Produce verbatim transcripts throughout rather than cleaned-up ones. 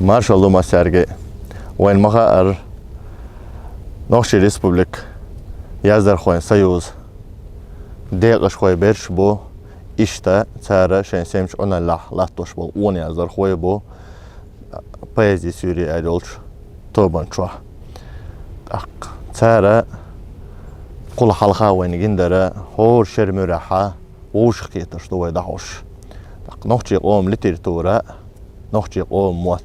Маршал ду массаьрга. Вайна ма хаъара, Нохчийн Республика яздархойн союза декъашхой берш бу, иштта цара шайн семача Ӏуналлехь латтош болу къона яздархой бу, поэзи суьйре аьлла йолчу тобанна чохь. ТӀаккха цара кхул хьалха вайна гина дара, хӀора шеран муьрехь вовшахкхетарш ду вай дӀахьош. ТӀаккха нохчийн къоман литература, нохчийн къоман мотт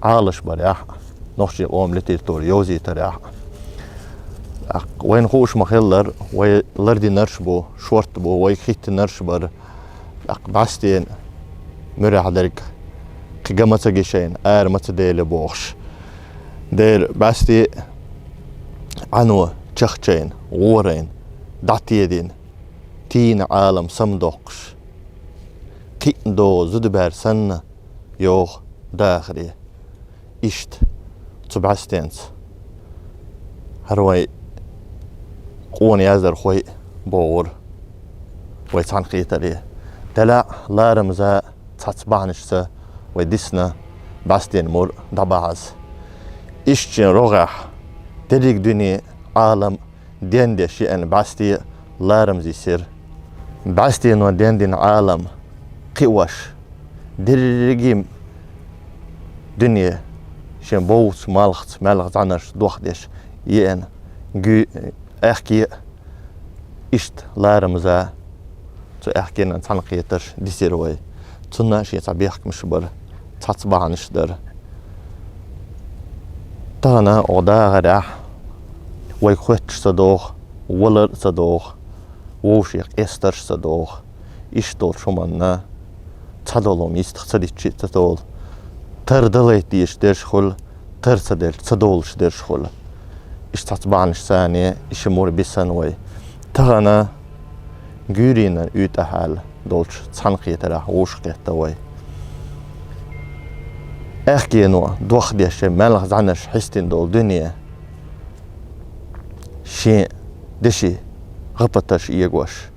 Ӏалашбарехь, нохчийн къоман литература йовзийтарехь, тӀаккха вайна хууш ма-хиллара, вай лардинарш бу, шортта бу, вайга хӀиттинарш а бара, тӀаккха бӀаьстенан муьрехь дерг кхин ган ма ца гичайна, ара ма ца делийна бохуш. Дера бӀаьсте Ӏано чахчийна, гӀорайна, дӀатедина, тийна Ӏалам самадоккхуш, кхиъна догӀу зудабер санна, йогӀу дахаре. Иштта цу бӀаьстенца хӀара вай къона яздархой а богӀура вай цхьаьнакхетаре. Делахь а ларамаза цхьацца бахьанашца вай дисна бӀаьстенан мур дӀабахьаза. Иштта шен рогӀехь дерриг дуьне, Ӏалам дендеш еана бӀаьсте ларамаза йисира. БӀаьстено дендина Ӏалам кхиош, дерриге дуьне шен бовзачу малхаца маьлхан зӀаьнарш дохдеш еана, гуь-, аьхке а иштта ларамаза цу аьхкенан цхьаьнакхетарш дисира вай. Цунна шен цхьа бехкамаш бара, цхьацца бахьанаш дара. Тахана оха дахарехь вайга хоьттуш ца догӀу, валар а ца догӀу, вовшех къестарш а ца догӀу. Иштта долчу хӀуманна цхьадолу хӀума йистах ца дитча а ца долу, тардалайта дезаш дерш хуьлу, тар ца делча ца долуш дерш хуьлу. Иштта цхьацца бахьанашца и ши мур бисна вай. Тахана гуьйренан уьйтӀахь аьлла долчу цхьаьнакхетарехь вовшахкхетта вай. Аьхкено дохдеш шен маьлхан зӀаьнарш хьистина долу дуьне, шен деши гӀапаташ эгош,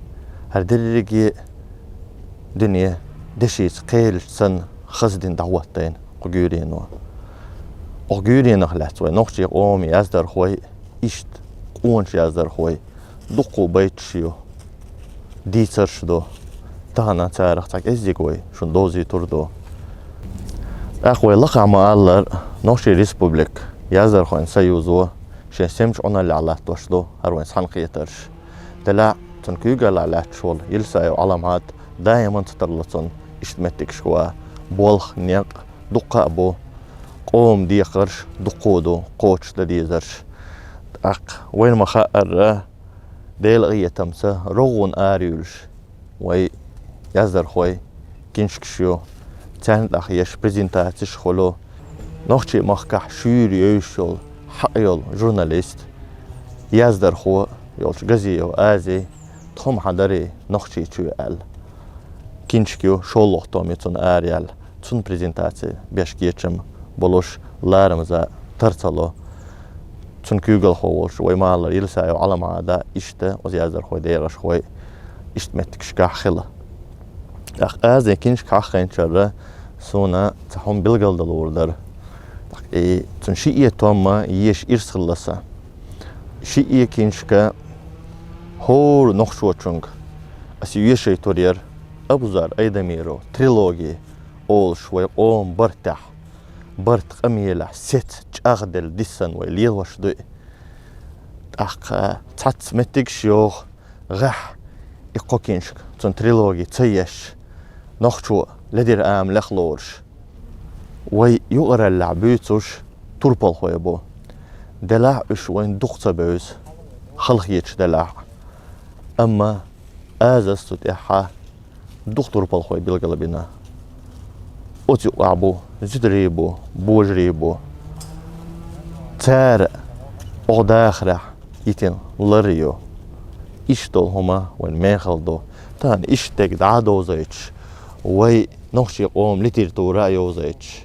хӀара дерриге а дуьне дешица кхелаш санна хаздина дӀахӀоттийна кху гуьйрено. Оха гуьйренах лаьцна вай нохчийн къоман яздархой, иштта къоначу яздархой дуккха байташ ю, дийцарш ду. Тахана царах цхьа кӀеззиг вай шуна довзуьйтур ду. ТӀаккха вай лакхахь ма-аллара, Нохчийн Республика яздархойн союзо шен семачу Ӏуналлехь латтош ду хӀара вайн цхьаьнакхетарш. Делахь а цуьнан куьйгаллехь лаьтташ волу Елисаев Ӏаламхьад даиман ца тарло цунна иштта меттигашка ван. Болх, некъ дуккха а бу, къоман декхарш дуккха а ду кхочушдан дезарш. ТӀаккха вайна ма-хаъара, Делан къинхетамца рогӀана араюьйлуш вай яздархой, киншкаш ю, царна тӀехь еш презентацеш а хуьлу. Нохчийн махкахь шуьйра евзаш йолу, хьакъ йолу журналист, яздархо йолчу Газиев Ази, «Тхо-м хьан дарий Нохчийчоь» аьлла, киншка ю, шолгӀа том ю цунна араяьлла. Цунна презентаци беш кечам болуш, ларамаза тар ца ло. Цуьнан куьйгалхо волчу вай ма-аллара Елисаев Ӏаламхьада иштта оцу яздархойн декъашхой иштта меттигашкахь хилла. ТӀаккха Азин киншка хьахийначара суна цхьа хӀума билгалдалур дара. ТӀаккха и цуьнан шиъ а томма еша ирс хилла сан. Шиъ а киншка хӀора нохчочуьнга аса йоьшуьйтур яра Абузар Айдамиров трилоги олуш, вай къоман бартехь, барт къамелехь сецна чӀагӀделла диссина вай лелош ду и. ТӀаккха цхьацца меттигаш йогӀу, гӀехь и кхо киншка цуьнан трилоги ца еш, нохчо ледара ама лехлоруш. Вай юкъараллехь буьйцуш турпалхой бу. Делахь уьш вайна дукха ца бевза, халахеташ делахь а. Амма Азас цу тӀехь дукха турпалхой билгалбина. Оцу юкъахь бу зударий бу, божарий бу. Цара оха дахарехь йитина лар ю. Иштта долу хӀума вайн мехала ду. Тахана иштта дерг дӀа а довзуьйтуш, вай нохчийн къоман литература а йовзуьйтуш,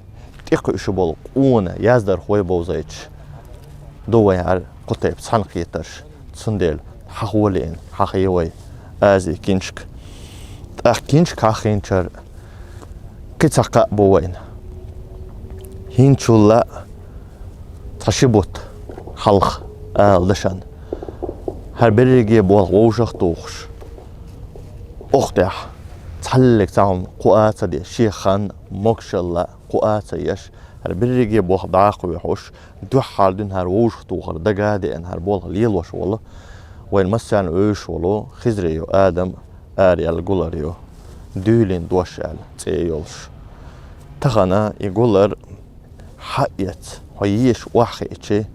тӀекхуьуш болу къона яздархой бовзуьйтуш ду вайн хӀара кху тайпа цхьаьнакхетарш. Цундела хьахо лиъна, хьахийна вай Азин киншка. ТӀаккха киншка хьахийначара кхин цхьа кхаъ бу вайна. ХӀинцачул а цхьа ши бутт хьалха ала дашан. ХӀара берриге болх вовшах а тухуш, укхтехь цхьаллиг цхьа хӀума кху а ца деш, шен хан могушалла кху а ца еш, хӀара берриге болх дӀакхоьхьуш, дуьххьара дуьнахьара вовшах тухар дага а деана, хӀара болх лелош волу, вайн массарна вевзаш волу Хизри ю Адам, ара аьлла гулар ю, дуьйлин дош аьлла цӀе йолуш. Тахана и гулар хьаэца, хьо еша охьахиъчи,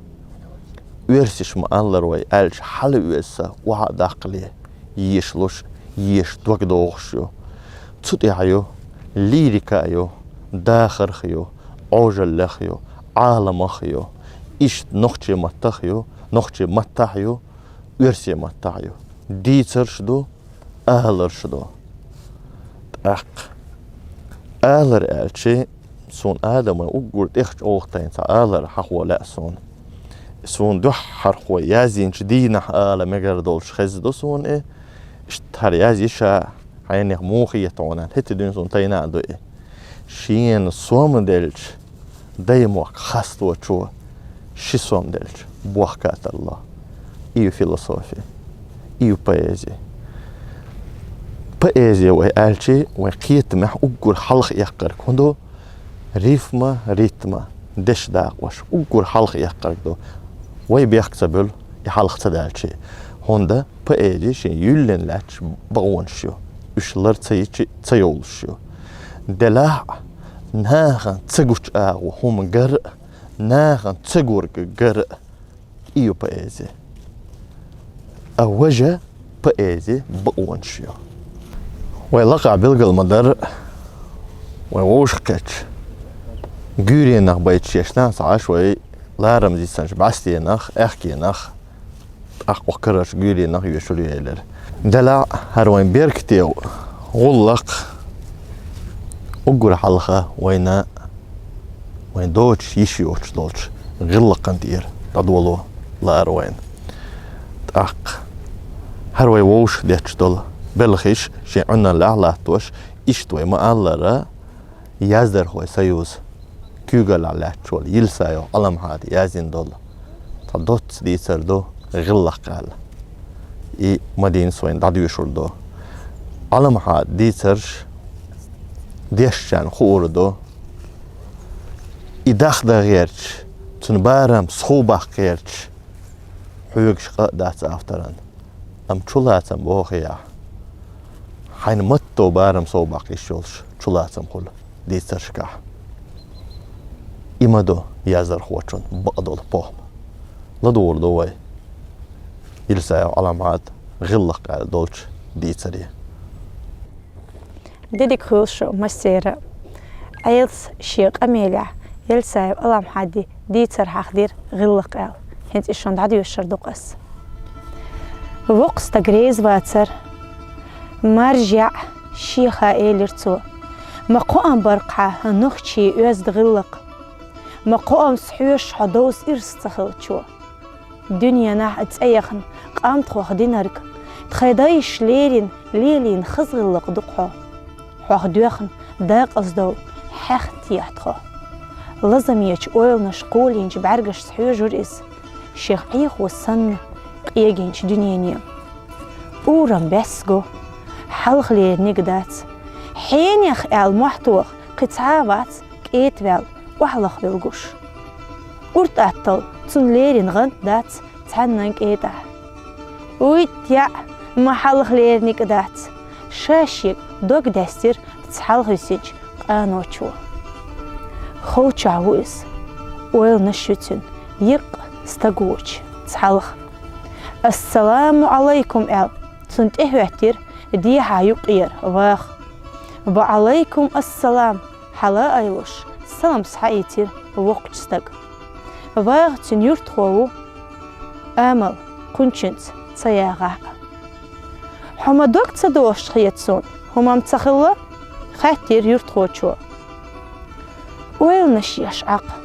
оьрсаша ма-аллара вай аьлча, хьала оьза са охьа а даккхале, ешалуш, еша дог догӀуш ю. Цу тӀехь ю, лирика а ю, дахарх а ю, Ӏожаллех а ю, Ӏаламах а ю, иштта нохчийн маттах а ю, нохчийн маттахь а ю, оьрсийн маттахь а ю. Дийцарш а ду, аларш а ду. ТӀаккха алар аьлчи, суна Адаман уггар тӀех чӀогӀа тайна цхьа алар хьахо лаьа суна. Суна дуьххьархо язйинчу дийнахь ала мегар долуш хезна ду суна и. Иштта хӀара язйи ша, хьенех муха хета хьуна, хӀетте дуьйна суна тайна а ду и. Шена сом делча, даймохк хасточо ши сом делча, бохка а талло. И ю философи, и ю поэзи. Поэзи вай аьлчи, вайн кхетамехь уггар хьалха эккхарг хӀун ду? Рифма, ритма, дешдакъош уггар хьалха эккхарг ду. Вай бехк ца буьллу, и хьалха ца даьлчи. ХӀунда поэзи шен юьллина лаьтташ бакъонаш ю. Уьш лар ца йичи, ца йовлуш ю. Делахь а, нахана ца гучу агӀо хӀума гар а, нахана ца гург гар а, и ю поэзи. А важа поэзи бакъонаш ю. Вай лакхахь билгал ма-дарра, вай вовшахкхетча, гуьйренах байташ ешна а ца Ӏаш вай ларамза йисанчу бӀаьстенах, аьхкенах, тӀаккха карарчу гуьйренах йоьшур ю элира. Делахь а, хӀара вайн беркате гӀуллакх уггар хьалха вайна, вайн доцуш йиш йоцуш долчу гӀиллакхан тӀера дӀадоло лаара вайна. ТӀаккха хӀара вай вовшах детташ долу белхаш шен Ӏуьнналлехь латтош, иштта вай ма-аллара, яздархойн союзан куьйгаллехь лаьтташ волу Елисаев Ӏаламхьада яздина долу цхьа доцца дийцар ду, «ГӀиллакх» аьлла. И Мадинас вайна дӀадоьшур ду. Ӏаламхьадан дийцарш дешчарна хуур ду. И дахдан гӀерташ, цуьнан барам схьабаккха гӀерташ, хьоьгуш къа а дац авторан. Амма чулацам боху яхь, хьайна матто барам сов баккха йиш йолуш чулацам хуьлу дийцаршкахь. И ма ду яздархочун бакъдолу похӀма. ЛадугӀур ду вай Елисаев Ӏаламхьадан «ГӀиллакх» аьлла долчу дийцаре. Де дика хуьлда шу массеран а. Ӏелас шен къамелехь Елисаев Ӏаламхьадан дийцар хьахдира «ГӀиллакх» аьлла. ХӀинца иза шуна дӀадоьшур ду-кх ас. Воккха стаг реза вацара. Маржа яӀ шеха элира цо: «Ма кхоам бара-кх хьан нохчийн оьзда гӀиллакх. Ма кхоамца хьоьжуш хьо довза ирс ца хилчо. Дуьненахь а цӀе яхна, къам тхох динарг, тхайн дайша леррина, лелийна хаза гӀиллакх ду-кх хьо. Хьох доьхна декъаза довла хьехна техьа тхо». Лазамечу ойланаш кхолийначу бӀаьргашца хьоьжура иза, шех Ӏехо санна, къегийначу дуьнене. Урам бӀаьсса го, хьалхалерниг дац. Хьенех аьлла мохь тоха кхин цхьа а вац, кӀета ваьлла, охьалахвелла гуш. УртӀаттал цунна леррина гӀант дац цхьаннан кӀетӀахь. Уьйтта яӀ ма хьалхалерниг дац, ша шега дог даьстира цхьалха висинчу къаночо. Хов чохь ву иза, ойланаш ю цуьнан еккъа стаг воцуш цхьалха. «Ассаламу Ӏалайкум», – аьлла, цунна тӀехӀоьттира дехьа юккъера ваха. «Ва Ӏалайкум ассалам», – хьала а айлуш, салам схьаийцира воккхачу стага. Ваха цуьнан юьртахо ву, амал кхунчуьнца ца ягӀахь а. «Хьо ма дог ца дохуш хета суна, хӀума-м ца хилла?» – хаьттира юьртахочо. Ойланаш еш Ӏа-кх.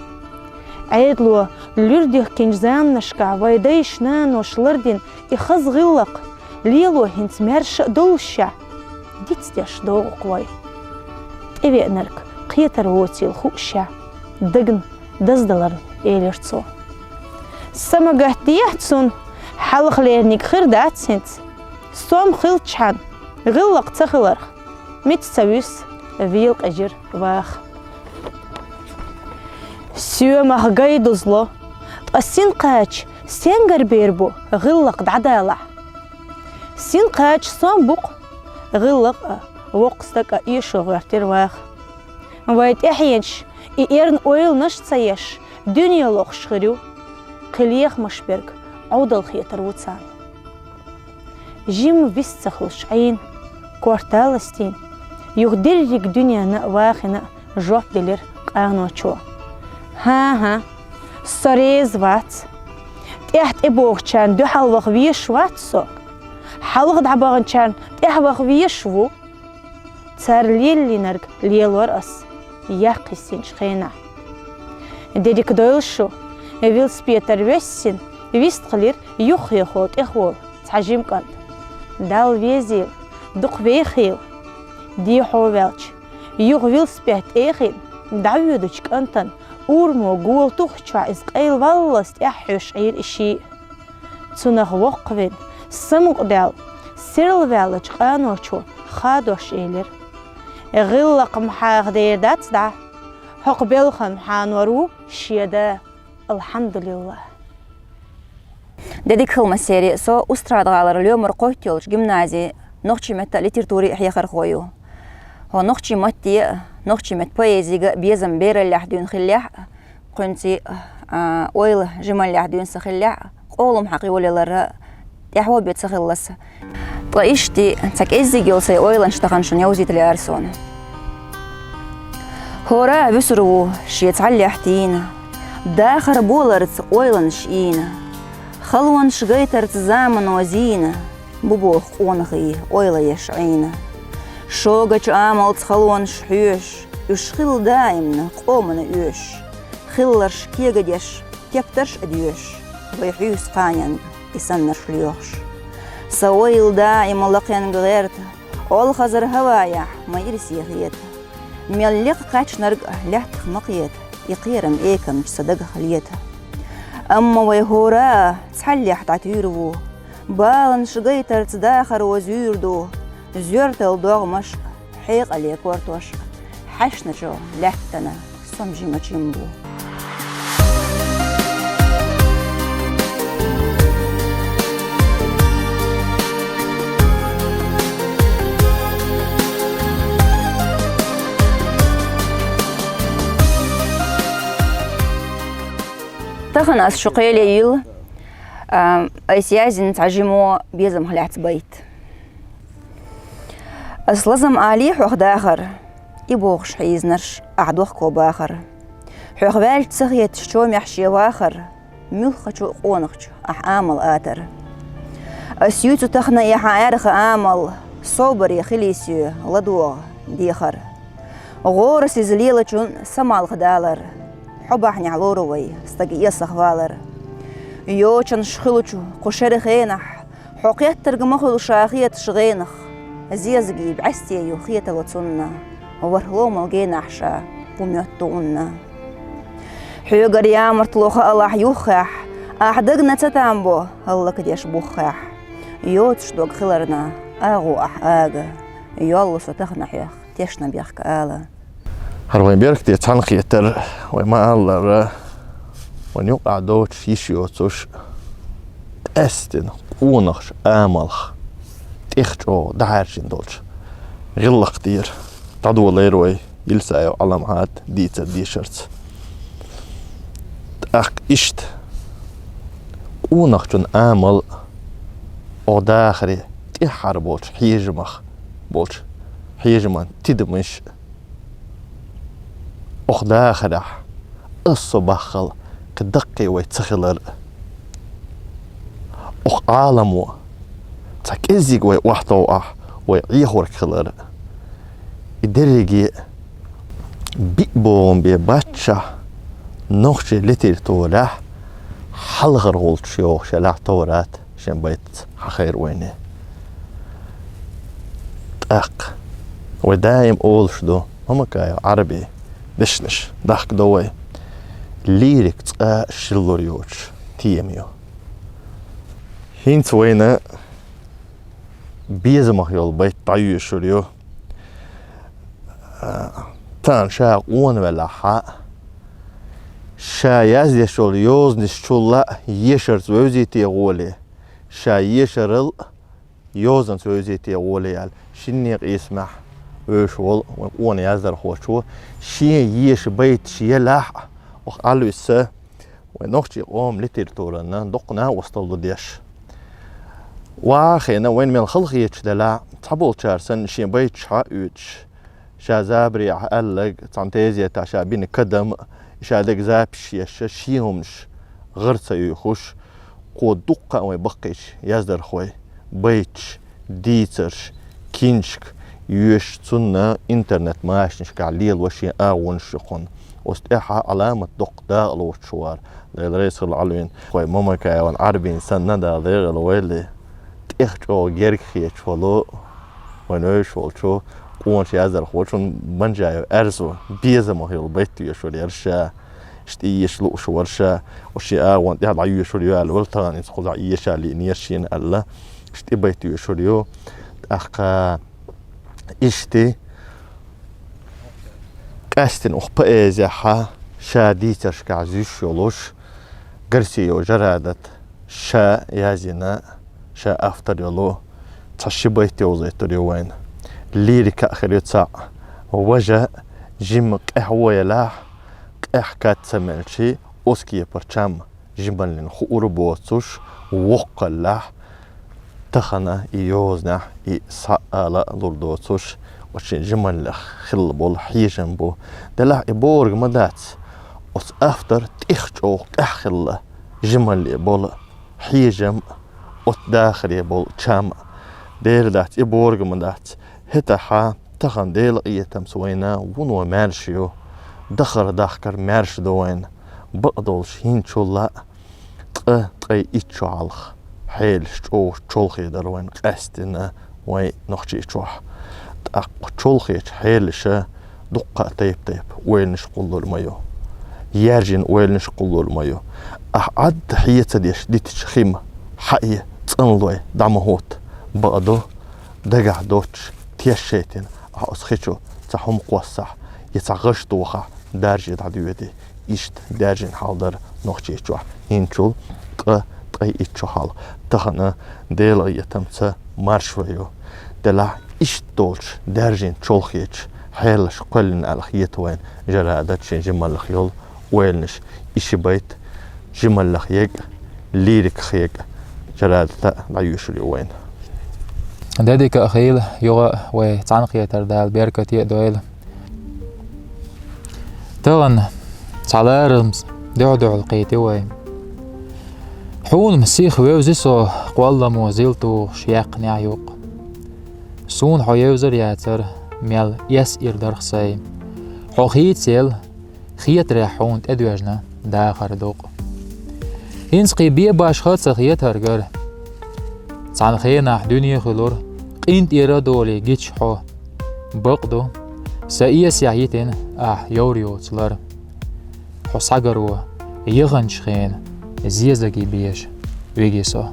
Ӏедало луьра дихкинчу заманашкахь вайн дайша-наноша лардина и хаза гӀиллакх лело хӀинца маьрша а доллушехь, дицдеш догӀу-кх вай. ТӀевеанарг кхетар воцийла хууш ша. дагна даздаларна, элира цо. Са магат дехьа цунна, хьалха лерниг хир дац хӀинца. Сом хилчхьана, гӀиллакх ца хиларх, миц ца вуьсу, вела къежира ваха. Соьмах гай дузло, ткъа синкхача сенгара бер бу гӀиллакх дӀадалахь. Синкхача сом бу-кх, гӀиллакх а, воккха стаг а эшо гӀоьртира ваха. Вай тӀаьхьенаш и эрна ойланаш ца еш, дуьне лохуш хир ю. Кхин лехамаш берг Ӏовдал хетар ву царна. Жимма вист ца хуьлуш Ӏийна, корта а ластийна, юха дерриг дуьненна а вахийна, жоп делира къаночо: «ХӀан-хӀа, со реза вац. ТӀаьхьа тӀебогӀучарна дуьхьал ваха везаш вац со. Хьалха дӀабаханчарна тӀаьхьа ваха везаш ву. Цара лелийнарг лелор ас, яккха йиссинчу хенахь». Дерриг дойла шу, велосипедара воьссина, вистхилира юххехула тӀехволу цхьа жима кӀант. Далла везийла, дукха вехийла. Дехьо ваьлча, юха велосипед тӀе а хиъна, дӀавоьдучу кӀантана урамо гола тухучохь иза къайлаваллалц тӀаьхьа хьоьжуш Ӏийра и шиъ. Цунах воккхавина, самукъадаьлла, серлаваьллачу къаночо хадош элира: «ГӀиллакх-м хьаха дер дац дӀа, хӀокху белхан хьанор ву шен да, алхьамдулиллахӀ». Де дика хуьлда, Массери, со Устрада-ГӀалара лоьмар кхойтта йолчу гимназин нохчийн меттан а, литературин а хьехархо ю. ХӀокху нохчийн матте а, нохчийн меттан поэзига а безам бераллехь дуьйна хиллехь а, кхуьнца, а, ойла жималлехь дуьйна сан хиллехь а, къолам хьан къайолалара тӀаьхьо бен ца хилла сан. Ткъа иштта, цхьа кӀеззиг йолу сайн ойланаш тахана шуна йовзийта лаьара суна. ХӀора а вуьсур ву шен цхьаллехь тийна, дахар боларца ойланаш ийна, халонаш гайтарца замано зийна, бу боху къонахий ойла еш Ӏийна. Шогачу амалца халонаш хьоьжуш, уьш хилла даимна къомана оьшуш, хилларш кегадеш, тептарш а доьшуш, вай хьуьйсу кхаьнниг и саннарш лоьхуш. Сан ойла даима лакхенга гӀерта, олхазар хӀаваехь ма ирсе хета. Мел лекха кхаьчнарг а лаьттах ма кхета, и кхерам экамчу сан дагах лета. Амма вай хӀора а цхьаллехь дӀатуьйр ву, баланаш гайтарца дахаро зуьйр ду, зоьртал догӀмаш а, хьекъале кортош а, хьаьшначу лаьттана сом жимачу йим бу. Тахана ас шу кхеле йилла, а, айса яздина цхьа жимо безамах лаьцна байт. Ас лазам алий хьох дахар, и бохуш хьийзинарш ахь дохко бахар. Хьох ваьлча ца хеташ чомехь шен вахар, муьлххачу къонахчу ахь амал атар. Ас юьйцу тахана и хьан аьрха амал, собаре хилий соь ладогӀа дехар. ГӀорасиза лелачун самалха далар, хьо бахьанехь лору вай стаг эсах валар. Йочанаш хуьлучу кху шеран хенахь, хьо кхеттарг ма хуьлу ша хеташ гӀенах, зезагийн бӀаьсте ю хетало цунна, ворхӀ ломал генахь ша ву моьтту унна. Хьоьгара ямартло хаалахь юххехь, ахь дагна ца там бо хӀаллакдеш буххехь. Йоцуш дог хиларна, агӀо ахь ага, йоллу со тахана хьох тешнабехк ала. ХӀара вайн беркате цхьаьна хетар, вай ма-аллара, вайн юкъахь доцуш йиш йоцуш, къаьстина къонахчу амалх тӀех чӀогӀа дӀахьаьржина долчу гӀиллакх тӀера дӀадолийра вай Ильсаев Ӏаламхьад дийцар дешарца. ТӀаккха иштта къонахчун амал а, оха дахаре тӀаьххьара болчу хьежамах болчу хьежаман тидамаш а, оха дахарехь ас-со баххал кхин даккхий вай ца хилар а, оха Ӏаламо цхьа кӀеззиг вай охьатовахь вай Ӏехорг хилар а, и дерриге а биъ богӀам бен баччахь, нохчийн литературехь хьалхара гӀулчаш йохуш елахь Товрат шен байтаца хьан хайра вайне. ТӀаккха вай даим олуш ду, Мамакаев Ӏараби дешнаш дахка до вай. лирик цкъа шиллур йоцуш тема ю. ХӀинца вайна безамах йолу байт дӀайоьшур ю. Тахана ша къона велахь, ша яздеш йолу йозанашчул а ешарца вевзийте гӀоле, ша ешарал йозанца вевзийте гӀоле аьлла, шинне къийсамехь вевзаш волу вайн къона яздархочо шен еша байташ елахь а, оха Ӏалвиса вайн нохчийн къоман литературана доккха накъосталла ду деш. Вахана вайна мел хала хеташ делахь, цхьаболчара санна шен байташ хьаоьцуш, ша забарехь аьлларг, цхьана тезетахь ша бина кадам, ша дерг записаш еш, шен хӀуманаш гӀара ца оьхуш, кхо дуккха а вайн баккхийчу яздархойн байташ, дийцарш, киншка йоьшуш, цунна интернет-машанашкахь лело шен агӀонаш юкъана. Оцу тӀехь Ӏаламат доккха дакъа лоцуш вара, Дела реза хуьлда Ӏалвина. Вайн Мамакаевн Ӏарбин санна, Дала декъала войла, тӀех чӀогӀа герга хеташ волу вайн вевзаш волчу къоначу яздархочун Банжаев Аьрзу безамах йолу байт йоьшур яра ша. Иштта еша лууш вара ша, оцу шен агӀон тӀехь дӀайоьшур ю аьлла вара, тахана иза кхузахь еша лиънера шена аьлла, иштта и байт йоьшур ю. ТӀаккха иштта къаьстина оха поэзехь ша дийцаршкахь зуьйш йолуш, Гарсиев Жарадат ша язйина, ша автор йолу цхьа ши байт йовзуьйтур ю вайна. Лирика а хир ю цхьаъ, важа жима къаьхьо елахь, къаьхьа кад ца мелчи, оцу кепара чам жималлин хуур боцуш, воккхаллехь, тахана и йозанехь и схьа ала а лур доцуш, оцу шен жималлех хилла болу хьежам бу. Делахь и бохург ма дац, оцу автор тӀех чӀогӀа къаьхьа хилла жималле болу хьежам а, оцу дахаре болу чам а. Дера дац, и бохург ма дац. ХӀетахь тахана Делан къинхетамца вайна вуно маьрша ю, дахар дахкар маьрша ду вайна. Бакъдолуш хӀинцачул а ткъа, ткъе итт шо хьалха хьелаш чӀогӀа чолхе дара вайна къаьстина вайн Нохчийчохь. ТӀаккха чолхечу хьелаша дуккха а тайп-тайпа ойланаш кхуллур ма ю. Яьржина ойланаш кхуллур ма ю. Ахьа Ӏадда хьеца деш дитича хима хьаъе, цӀанлой дӀа ма хӀотта. Бакъду, дагахь доцуш теш шайтина, ахьа оцу хи чу цхьа хӀума кхоссахь, я цхьа гӀаш дохахь, дарже дӀадоьди. Иштта даьржина хьал дара Нохчийчохь хӀинцачул ткъа, ткъе итт шо хьалха. Тахана Делан къинхетамца марша вай ю. Делахь иштта долчу даьржина чолхечу хьелаш кхоьллина аьлла хета вайна Жарадат шен жималлех йолу ойланаш. И ши байт жималлех ега, лириках ега Жарадата дӀайоьшур ю вайна. Де дика а хуьлда, юха а вай цхьаьна хетар Дала беркате а дойла. Тахана цхьа ларамца дуьхь-дуьхьал кхийти вай. Хьуна-м сиха вевзи со, кхолламо зил тухуш яьккхинехь юкъ. Суна хьо евзар яцара, мел эс ир дарх сай. Хьо хийцаелла, хетарехь хьуна тӀедоьжна дахар дукъ. ХӀинца кхин бен башха ца хетара гара. Цхьана хенахь дуьне хуьлура, къинтӀера а долий гича хьо. Бакъду, сан эсехь йитина ахь йовр йоцу лар. Хьо схьагаро яханчу хенан зезаге беша виги со.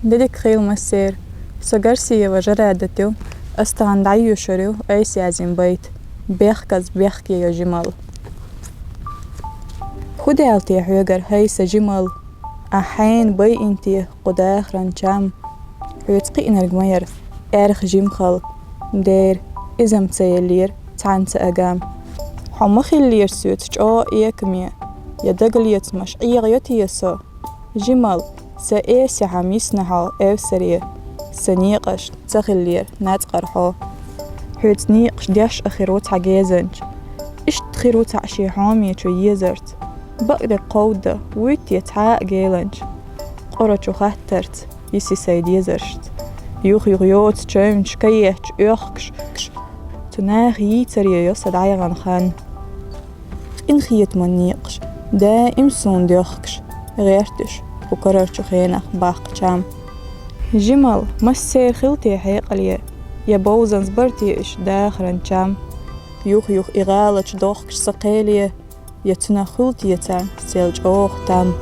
Де дика хуьлда массеран. Со Гарсиева Жарадат ю, ас тахана дӀайоьшур ю айса язйина байт «Бехказа бехке йо жималла». ХӀун даьлла те хьоьгара, хӀай сан жималла? Ахь хьенан байина те кху дахаран чам? Хьоьца кхиънарг ма яра аьрха жима хала. Дера, иза-м ца еллера цхьаьнца а гам. Хьо ма хиллера соьца чӀогӀа экаме, я дагалецамаш ӀегӀайо те со? Жималла, сан эсехь-м йисна хьо эвсаре, сан некъашна ца хиллера нацкъара хьо. Хьоьца некъаш деш а хир ву цхьа гезанча, иштта хир ву цхьаъ шен хьомечу езарца. Бакъдерг кховда, вуьйту те цхьа а геланча, къора чу хаттарца йиси сайн дезаршца. Юх-юх йоцу чевнаш, каетташ, оьхкуш. Цу наха йийцаре йо сан дӀаяхана хан. Къинхетаман некъаш, даим суна доьхкуш, гӀерташ, кху карарчу хенахь баккха чам. Жимал массеран хила те хьекъале, я бовзанца бара те уьш дахаран чам. Юх-юх и гӀалаташ дохкуш сан кхеле, я цунах хуьлу те царна сел чӀогӀа там.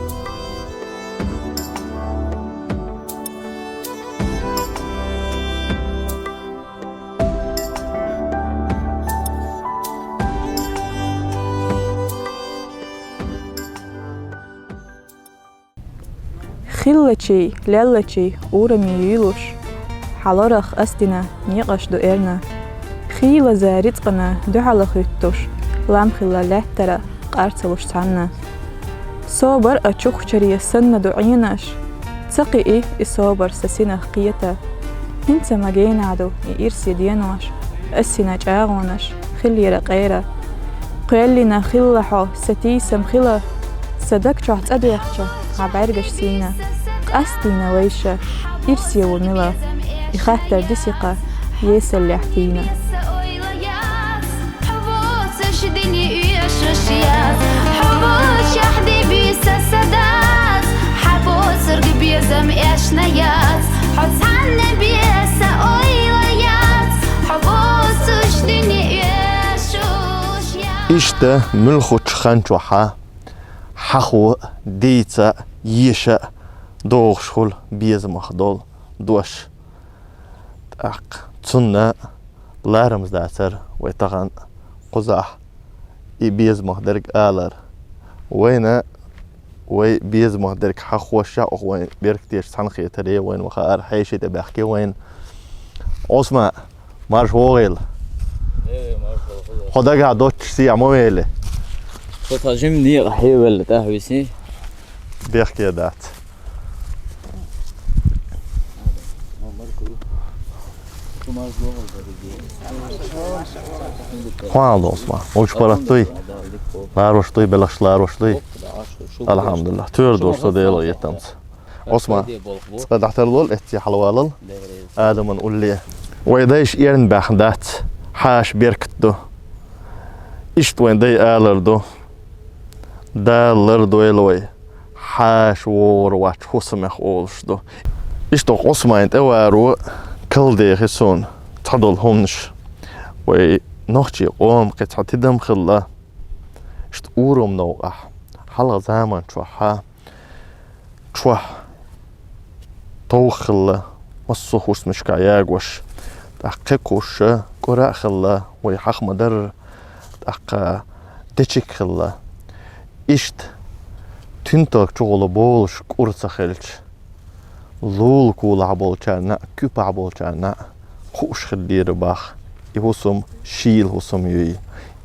Хиллачий, леллачий ураме юьйлуш, хьан лорах ас дина некъаш ду эрна. Хийлаза рицкъана дуьхьала хӀуьттуш, лам хилла лаьттара къар ца луш цхьанна. Собар а чухчаре санна ду Ӏенаш, ца кхиий и собар сан синах кхета. ХӀинца ма генахь ду и ирсе денош, ас сина чӀагӀонаш хиллера къера. Кхоьллина хилла хьо, сан тийсам хила, сан даг чохь цӀа доьхча, хьан бӀаьргаш сийна. Къастийна вайша, ирсе ву мила, и хаттар дисикха, есаллехь тийна. Хьо воцуш дина оьшуш яц, хьо волчохь де буьйса сан дас, хьан боцург безам эшна яц, хьо цхьанна бен сан ойла яц, хьо воцуш дина оьшуш яц. Иштта муьлххачу хан чохьа хьахо, дийца, еша догӀуш хуьлу безамах долу дош. ТӀаккха цунна ларамза дацара вай тахана кхузахь и безамах дерг алар. Вайна вай безамах дерг хьахош а, оха вайн беркатеш цхьаьна хетаре, вайна ма хаара хьеший тӀе баьхке вайна. Ӏусман, марша вогӀийла. Э, марша вогӀийла. Хьо дагахь доццуш сехьа ма велли. Со тхан жимма некъа хьевелла тӀаьхьа висий. Бехке дац. Хьо хьал долуш ма. Вовчу паргӀат дуй? Ларош дуй, белхаш ларош дуй? Алхьамдулиллах. Тоьар долуш со Делан гӀетамца. Ӏусман, цкъа дӀатарлол, эцций хьалавалал. Адаман улле. Вай дайша эрна баьхна дац, хьаша беркат ду. Иштта вайн дай алар ду. Дала лардойла вай, хьаша вогӀур вац хӀусамех олуш ду. Иштта Ӏусман тӀеваро калдехи суна цхьадолу хӀуманаш. Вай нохчий къоман кхин цхьа тидам хилла. Иштта урам новкъахь, хьалха заман чохьа, чохь товха хилла, массо а хӀусамашкахь ягош, тӀаккха кхекхуша кӀора а хилла, вай хьаха ма-дарра, тӀаккха дечиг хилла. Иштта туьнталг чухула болуш кӀур ца хилча, лулакулахь болчарна а, куьпахь болчарна а хууш хиллера бах, и хӀусам шийла хӀусам юй.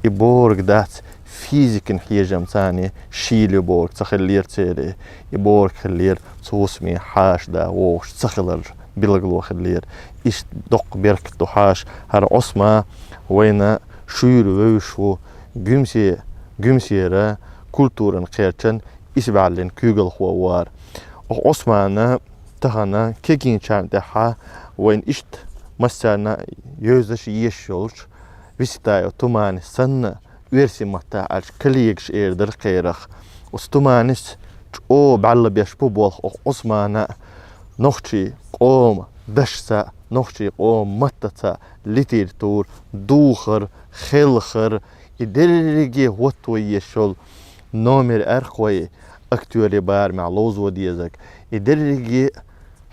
И борг дац, физикан хьежам царна шийла ю борг ца хиллера церан, и борг хиллера цу хӀусаме хьаша да вогӀуш ца хилар билгало хиллера. Иштта доккха беркат ду хьаша, хӀара Ӏусман вайна шуьйра вевзаш ву, гуьмсе-, гуьмсера культуран кхерчан исбаьхьаллин куьйгалхо ву хӀара. Оха Ӏусмана тахана кегийначарна тӀехьа вайна иштта массарна а евзаш а езаш йолчу Виситаев Туманис санна, оьрсийн маттахь аьлча, коллегаш эр дара кхерах. Оцу Туманис чӀогӀа бӀаьлла беш бу болх оха Ӏусмана а, нохчий къоман дашца а, нохчий къоман маттаца а, литература, духар, хелхар, и дерриге хӀотто езаш йолу номер аьлла вай актёрийн барамехь ловзо дезарг, и дерриге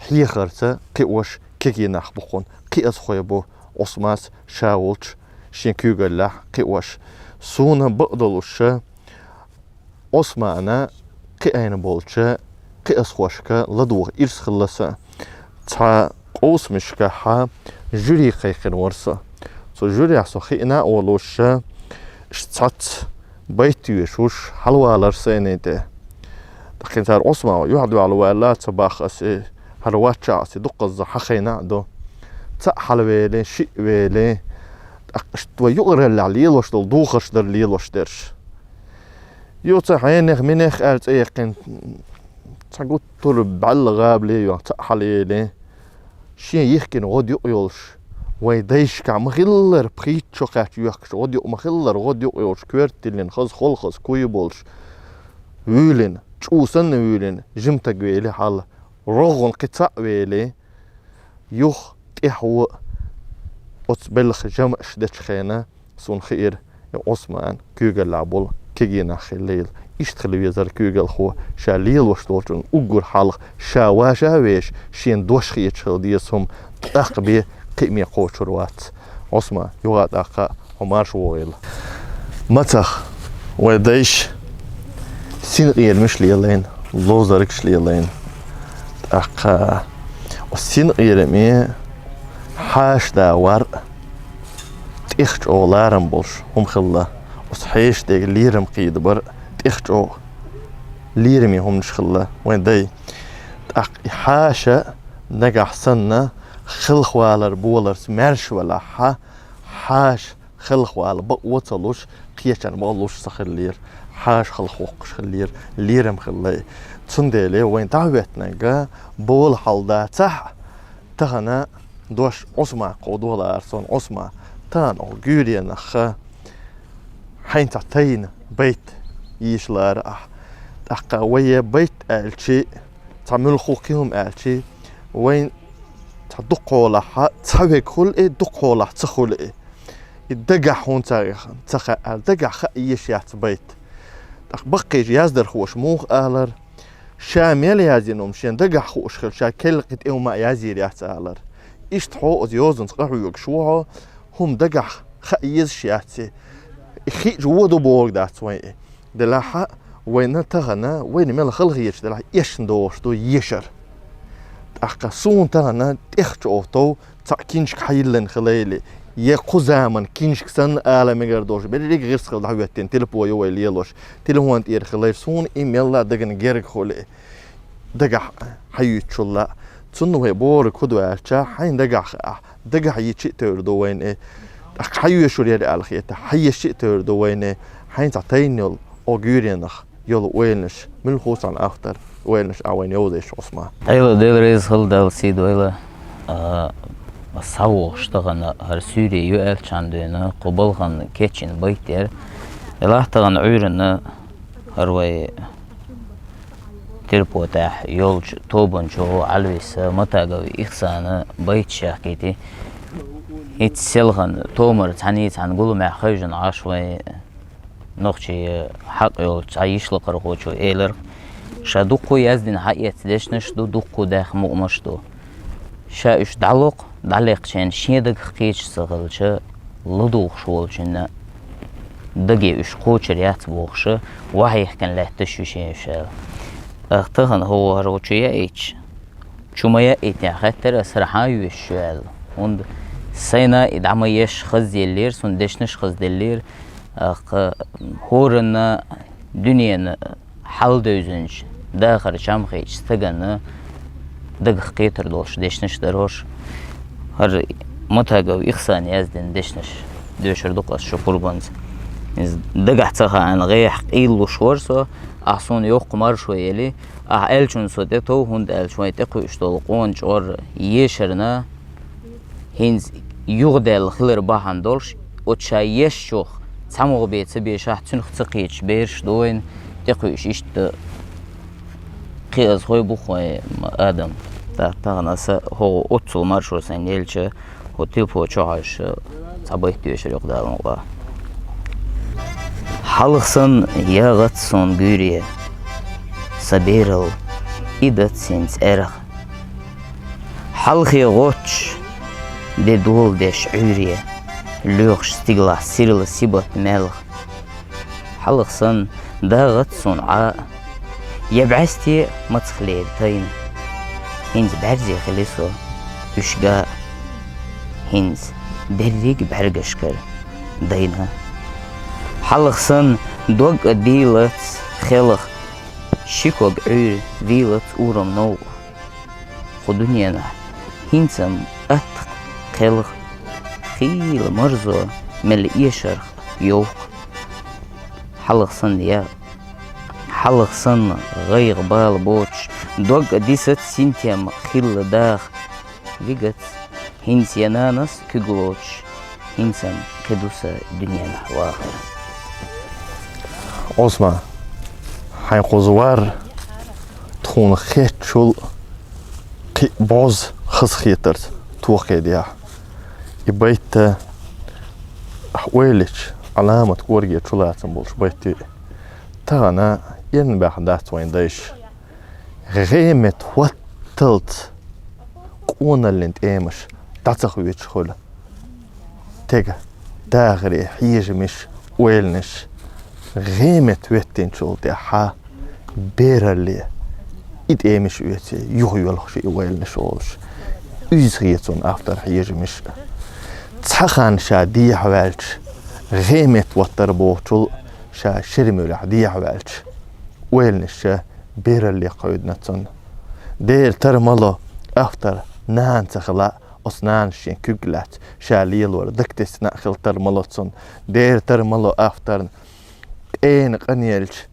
хьехарца кхиош кегий нах бу хьуна, кхиазхой бу Ӏусманас ша волчу шен куьйгаллехь кхиош. Суна бакъдолуш ша Ӏусмана кхиийна болчу кхиазхошка ладогӀа ирс хилла сан. Цхьа къовсамашкахьа жюри кхайкхина вара со. Цу жюрехь со хиъна а волуш ша, иштта цхьацца байт тоьшуш хьалавалара сайна тӀе. ТӀаккха цара Ӏусман юьхь-дуьхьал ваьлла ца бах ас и, хӀара ваччахь ас и дуккхазза хьахийна а ду. Цхьаъ хьалавелий, шиъ велий, тӀаккха иштта вай юкъараллехь лелош долу духарш дара лелош дерш. Юха цхьа хьенех-минех аьлла цӀе яьккхина, цхьа гуттар а бӀаьлла гӀабале а йо, цхьаъ хьалаелий. Шен йихкина гӀодаюкъ йолуш, вайн дайшкахь ма-хиллара, пхийтта шо кхаьчча йоьхкуш гӀодаюкъ ма-хиллара, гӀодаюкъ йолуш, коьрта тиллина, хаза холхаза куй болуш, вуьйлина, чӀу санна вуьйлина, жима стаг велий хьала, рогӀана кхин цхьаъ велий, юха тӀаьхьо оцу белхан жамӀаш дечу хенахь, суна хиира, и Ӏусман куьйгаллехь болу кегий нах хилла йила. Иштта хила везара куьйгалхо, ша лелош долчунна уггар хьалха, ша ваша а веш, шена дош хеташ хила деза хӀума, тӀаккха бен кхиаме кхочур вац. Ӏусман, юха а тӀаккха хьо марша вогӀийла. Мацах, вайн дайша синкъерамаш лелийна, ловзаргаш лелийна. ТӀаккха оцу синкъераме хьаша да вар а, тӀех чӀогӀа ларам болуш хӀума хилла. Оцу хьешан дега лерам кхийдабар а, тӀех чӀогӀа лераме хӀуманаш хилла, вайн дай. ТӀаккха и хьаша нагахь санна, хелхавалар боларца маьрша велахь, хьаша хелхавала бакъо ца луш, кхечарна бакъо луш ца хиллера, хьаша халахвоккхуш хиллера, лерам хилла. Цундела вайна дӀахӀоьттинарг бола хьал дацахь а, тахана дош Ӏусман кховдо лаара суна. Ӏусман, тахана оха гуьйренах хьайна цхьа тайна байт йийша лаара ахь. ТӀаккха вай е байт аьлчи, цхьа муьлхха кхин хӀума аьлчи, вайн цхьа дукхахьолахь цхьа вег хуьлу и, дукхахьолахь ца хуьлу и. И дагахь хӀунда ца, ца хаьа аьлла, дагахь хаа езаш яц байт. ТӀаккха баккхийчу яздархоша муха алара, ша мел яздина хӀума шен дагахь хууш хилча, ша керла кхин тӀе хӀума а язйийр яц алара. Иштта хьо оцу йозанца къахьоьгуш ву хьо, хӀума дагахь хаа езаш яц и. И хиъча вон ду бохург дац вайн и. Делахь а вайна тахана, вайна мел хала хеташ делахь, эшна догӀуш ду ешар. ТӀаккха суна тахана тӀех чӀогӀа тов цхьаъ киншка хьайиллина хилийла, я кху заман киншка санна ала мегар долуш, берриг гӀирс хила дӀахӀоьттина, телефон ю вай лелош, телефон тӀера хилийла, суна и мелла а дагна герга хуьлу и, дагахь хьаюьйцучул а. Цунна вай бохург хӀун ду аьлча, хьайна дагахь хаахь, дагахь йичи а тевр ду вайна и. ТӀаккха хьан йоьшур яра аьлла хета, хьан ешчи а тевр ду вайна и, хьайна цхьа тайна йолу оха гуьйренах йолу ойланаш, муьлхха санна автор ойланаш а вайна йовза йиш, Ӏусман. Ӏела, Дела реза хуьлда, Дала сий дойла. А, схьавогӀуш тахана хӀара суьйре ю аьллачхьана дуьйна, кху балхана кечйина байт яра. Делахь тахана Ӏуьйранна хӀара вай телепо тӀехь йолчу тобанчо Ӏалвиса Матагов Ихсана байташ яхкийти. ХӀинца селхана томар цхьаьний цхьаьна гуламехь хевшина Ӏаш вай нохчийн хьакъ йолчу цхьа йишлакхархочо элира, ша дуккха яздина хьаэцна дешнаш ду, дуккха даьхна мукъамаш ду. Ша уьш дӀалокху, дӀалекхченна шен дагах кхеташ ца хилча, ладугӀуш волчунна даге уьш кхочур яц бохуша, вахьихкина лаьтташ ю шен уьш аьлла. Ах, тахана хӀокху хӀара чу яийча, чу ма яийтинехь хаьттира ас, хӀара хьан йоьшуш ю аьлла. ХӀунда сайна и дӀа ма еш хазделлера, суна дешнаш хазделлера, ах, хӀоранна дуьненан хьал девзинчу, дахар чам хетачу стаганна дагах кхетар долуш дешнаш дара хӀорш. ХӀара Матагов Ихсана яздина дешнаш доьшур ду-кх ас шу пурбанца. Иза дагахь ца хаана гӀехьа къийлалуш вара со, ахь суна йоккха маршо елли, ахь аьллачунна со тӀетов, хӀунда аьлча вайн тӀекхуьуш долу къона чкъор ешарна, хӀинца юхадаьлла хилар бахьана долуш, оцу ша ешчух цхьамогӀа бен ца бешахь, цуьнах ца кхеташ бераш ду вайна тӀекхуьуш, иштта кхиазхой бу-кх вайн адам. Та-, тахана аса хӀокху оццул маршо сайна елча, хӀокху телефон чохь Ӏаш цхьа байт доьшур ю-кх, Дала мукъ лахь. Хьалха санна ягӀац суна гуьйре, сан бералла и дац хӀинца аьрха. Хьалхе гӀоттуш де дола деш Ӏуьйре, лоьхуш стигалахь сирла сибат маьлха. Хьалха санна дагӀац суна Ӏа а, я бӀаьсте мацах лерина тайна. ХӀинца бӀаьрзе хили со уьш га а, хӀинца дерриг бӀаьргашкара дайна. Хьалха санна дог а дийлац хелха, ши ког Ӏуьйре вийлац урам новкъа. Кху дуьненахь хӀинца-м атта кхелха, хийла марзо мел эшарх йовха. Хьалха санна я, хьалха санна гӀайгӀа бала боцуш, дог а дисац синтем хилла даха. вигац, хӀинца я нанас куьг лоцуш, хӀинца кхин ду сан дуьненахь вахар. Ӏусман, хьайн кхуза вар тхуна хетачул кхин бӀозза хазахетарца тоххе дехьа. И байт ахь ойла йича, Ӏаламат кӀорге чулацам болуш байт ю и. Тахана эрна баьхна дац вайн дайша. ГӀемет хӀотталц къоналлин тӀемаш дӀа ца хоьцуш хуьлу. Тега дахаре хьежамаш, ойланаш, гӀемет хӀоьттинчул тӀаьхьа бералле и тӀемаш оьций, юхайоьлхуш и ойланаш олуш. Иза хецо автор хьежамаш. Цхьа хан ша дехьаваьлча, гӀемет хӀоттар бохучул ша шира муьрехь дехьаваьлча, ойланаш ша бералле кхойдина цунна. Дера тара ма ло, автор нана ца хила, оцу нанас шен куьг лаьцна, ша лелор дагатесна а хила тара ма ло цунна. Дера тара ма ло, авторна къена къанъелча,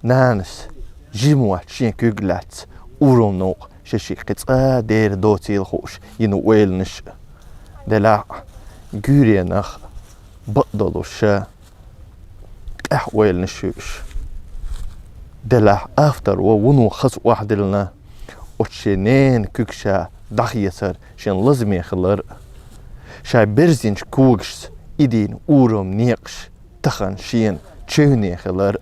нанас жима вац шен куьг лаьцна, урамна вукъа шаьшшиъ кхин цкъа дера доцийла хууш йина ойланаш. Делахь а, гуьйренах бакъдолуш ша къаьхьа ойланаш ю уьш. Делахь, автор вон вуно хаза охьадиллина оцу шен ненан куьг ша дӀахецар шен лазаме хилар, ша берзинчу когашца идийна ураман некъаш тахана шена чевне хилар,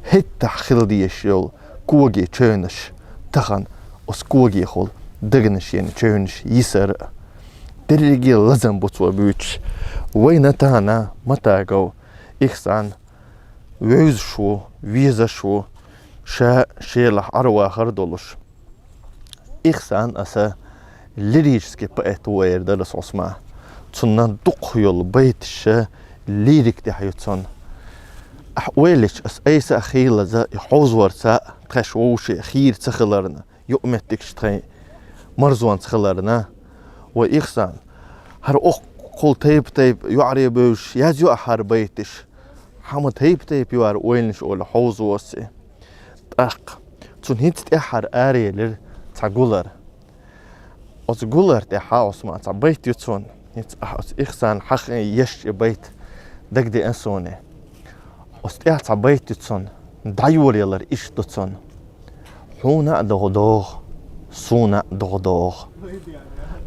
хӀеттахь хила дезаш йолу когийн чевнаш тахана оцу когехула дагна шена чевнаш йисар. Дерриге лазам бу цо буьйцуш. Вайна тахана Матагов Ихсан вевзаш ву, везаш ву, ша шелахь Ӏаравахар долуш. Ихсан аса лирический поэт ву эр дара ас, Ӏусман. Цунна дукха йолу байташ лирик тӀехь ю цунна. Ахь ойла йича, ас айса а хийлаза и хьовзорца тхаьш вовше хийра ца хиларна, юкъаметтигаш тхайн марзонца хиларна. Вай Ихсан, хӀара оккхул тайп-тайпа йоӀаре бевзаш язйо ахьара байташ. Хьан ма тайп-тайпа ю хӀара ойланаш олу хьовзо ас и. ТӀаккха цунна хӀинца тӀаьххьара араелира цхьа гулар. Оцу гулар тӀехь, Ӏусман, цхьа байт ю цунна. ХӀинца ахь оцу Ихсан хьахийна еш и байт дагадеана суна. Оцу тӀехь цхьа байт ю цунна, дӀайолаялар иштта ду цунна: «Хьуна а догӀу догӀу, суна а догӀу догӀу».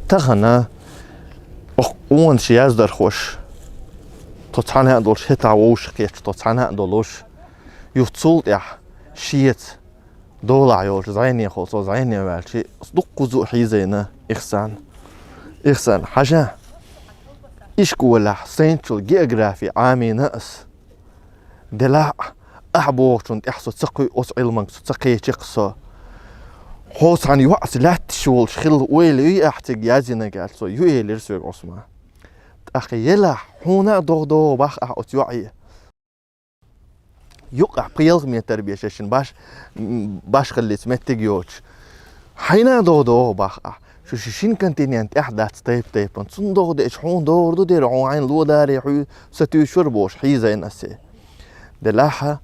Тахана оккха къонаш яздархоша, тхо цхьаьна а долуш, хӀетахь вовшахкхетча, тхо цхьаьна а долуш, юха цул тӀаьхьа шеца долахь йолчу зӀенехула цо зӀене ваьлча, дуккхуза а хьийзайна Ихсан. Ихсан, хьажа, ишколехь сайначул географи Ӏамийна ас. Делахь а, ахь бохучунна тӀехь со ца кхуьу, оцу Ӏилманга со ца кхечи-кх со. Хьо цхьана йоӀца лаьтташ волуш хилла ойла юй ахь цига язйинарг аьлла, со ю элира соьга, Ӏусман. ТӀаккха елахь, хьуна а догӀу догӀу бах ахь оцу йоӀе. Юкъахь пхи-ялх метр бен шайшинна баш, м, башхаллица меттиг йоцуш. Хьайна а догӀу догӀу бах ахь. Шу ши шина континент тӀехь дац тайп-тайпана. Цунна догӀу деача, хьуна догӀур ду дера, хьуна хьайна ло даре хьуьй сатуьйсур бохуш хьийзайна ас и. Делахь а,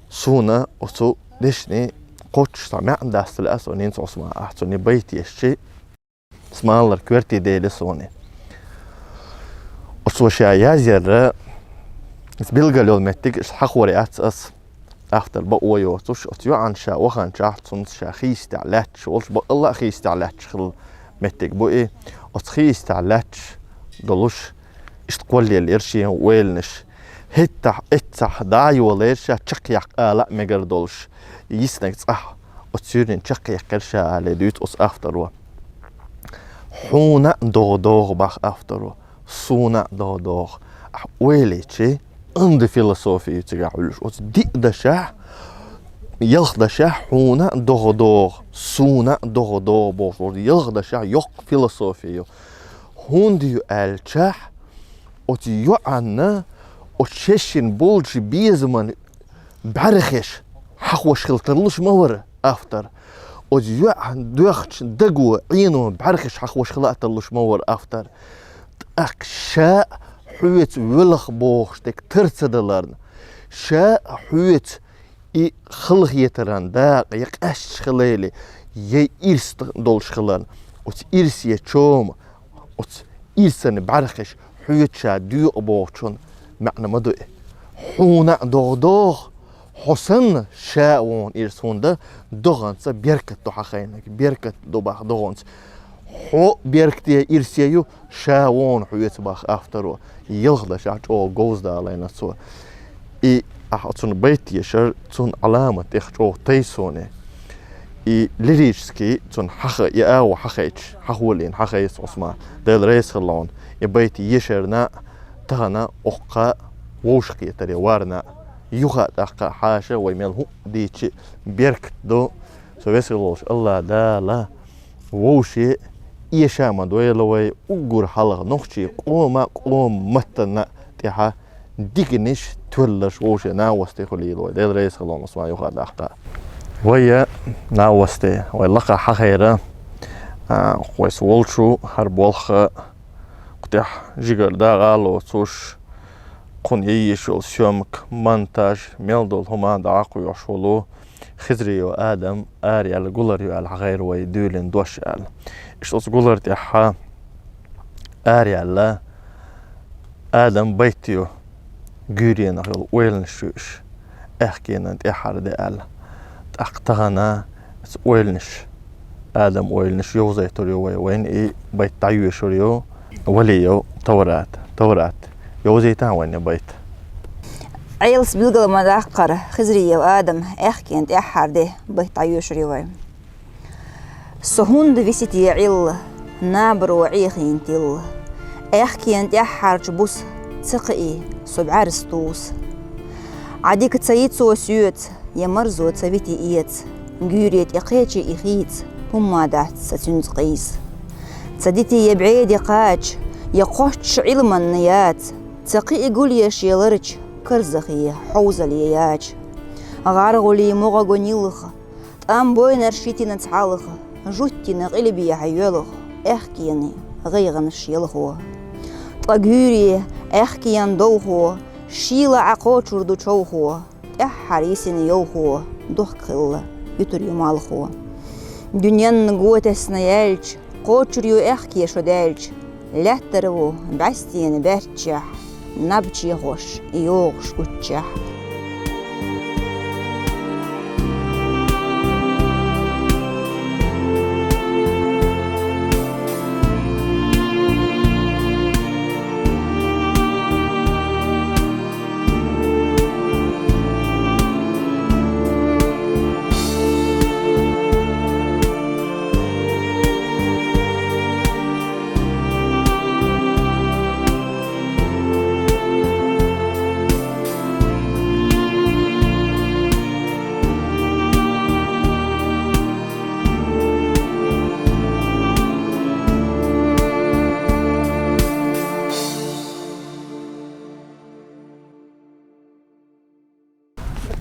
суна оцу дешнийн кхоччуш цхьа маьӀна даста лаьа суна хӀинца, Ӏусман, ахь цунна и байт ешчи. Смалар коьртий дели суна. Оцо ша язъярра, иза билгал йолу меттиг, иштта хьахор яц ас, автор бакъо йоцуш, оцу йоӀана ша ваханчохь, цунца ша хийцатехь лаьтташ волуш, бакъалла а хийцатехь лаьтташ хилла меттиг бу и, оцу хийцатехь лаьтташ долуш, иштта кхоллаелира шен ойланаш. ХӀеттахь эццахь дӀа а йолийра ша чекхъяккха ала а мегар долуш, йиснарг цӀахь оцу суьйранна чекхъяьккхира ша, алий дуьйцу оцу авторо. Хьуна а догӀу догӀу бах авторо, суна а догӀу догӀу. Ахь ойла йичи, анда философи ю цигахь Ӏуьллуш. Оцу диъ дашехь, ялх дашехь хьуна а догӀу догӀу, суна а догӀу догӀу бохуш, оцу ялх дашехь йоккха философи ю. ХӀунда ю аьлчахь, оцу йоӀанна оцу шайшинна болчу безаман бӀаьрхеш хьахош хила тарлуш ма вара автор. Оцу йоӀа доьхначу даго, Ӏено бӀаьрхеш хьахош хила а тарлуш ма вара автор. ТӀаккха ша хьоьца воьлха бохуш дерг тар ца даларна, ша хьоьца и халахетаран дакъа я къаьсташ хилийла, я ирс долуш хиларна, оцу ирсе чома, оцу ирсана бӀаьрхиш хьоьца ша доьгӀу бохучун маьӀна ма ду и. Хьуна а догӀу догӀу, хьо санна ша а вон ирс, хӀунда догӀанца беркат ду хьан хенниг, беркат ду баха догӀанца. Хьо беркате ирсе ю, ша вон хьоьца баха авторо. Ялх дашехь чӀогӀа говза далийна цо. И ахь оцунна байт ешар, цунна Ӏаламат тӀех чӀогӀа тайсоне. И лирический цунна хьаха, и агӀо хьахайча, хьахолийна, хьахайса Ӏусман, Дела реза хилла хьуна, и байт ешарна, тахана оккха вовшахкхетаре варна, юха а тӀаккха хьаша вай мел хӀуъа дийчи беркат ду. Со весел волуш Алла Дала вовше эша ма дойла вай, уггар хьалха нохчий къома, къома маттана тӀехьа диканаш, тоьлларш вовше накъостий хуьлийла вай. Дела реза хилла хьуна, Ӏусман, юха а тӀаккха. Вай накъостий, вай лакха хьахайра, а, вайса волчу хӀара болх кху тӀехь жигара дагӀа а лоцуш, кхунна яйеш йолу съёмка, монтаж, мел долу хӀума дӀа а кхоьхьуш волу Хизриев Адам, араяьлла гулар ю аьлла хьахайра вай дуьйлина дош аьлла. Иштта оцу гулар тӀехьа араяьлла Адам байт ю, гуьйренах йолу ойланаш ю уьш, аьхкенан тӀаьххьара де аьлла. ТӀаккха тахана оцу ойланаш, Адам ойланаш йовзуьйтур ю вай, вайна и байт дӀайоьшур ю Валиев Таврат. Таврат, йовзуьйтахьа вайна и байт. Ӏелас билгал ма-даккхара, Хизриев Адам, аьхкенан тӀаьххьара де байт дӀайоьшур ю вай. Со хӀунда виси те Ӏилла, набаро Ӏехийна тилла? Аьхкенан тӀаьххьарчу буса ца кхиий со бӀаьрса туса. Ӏа дика ца йи цо соьца, я марзо ца вити эца, гуьйре тӀе кхечи и хийца, хӀумма дац сан цуьнца къийса. Ца дити я бӀеди кхача, я кхоччуш Ӏилманна яц, ца кхии гулъеш я ларча, карзахе, хьовзале яч. ГӀаргӀули могӀа го нилха, тӀам бойнарш йитина цхьалха, жуьттина къилбехьа йоьлху, аьхкенан гӀайгӀанаш ялхо. Ткъа гуьйре аьхкенан довхо, шийла Ӏа кхочур ду човхо, тӀаьххьара йисина йовхо, дохк хилла, юьтур ю малхо. Дуьненна го тесна яьлча, кхочур ю аьхке шо даьлча, лаьттара ву бӀаьстенан баьрччехь, набчехош йогӀуш гуччехь.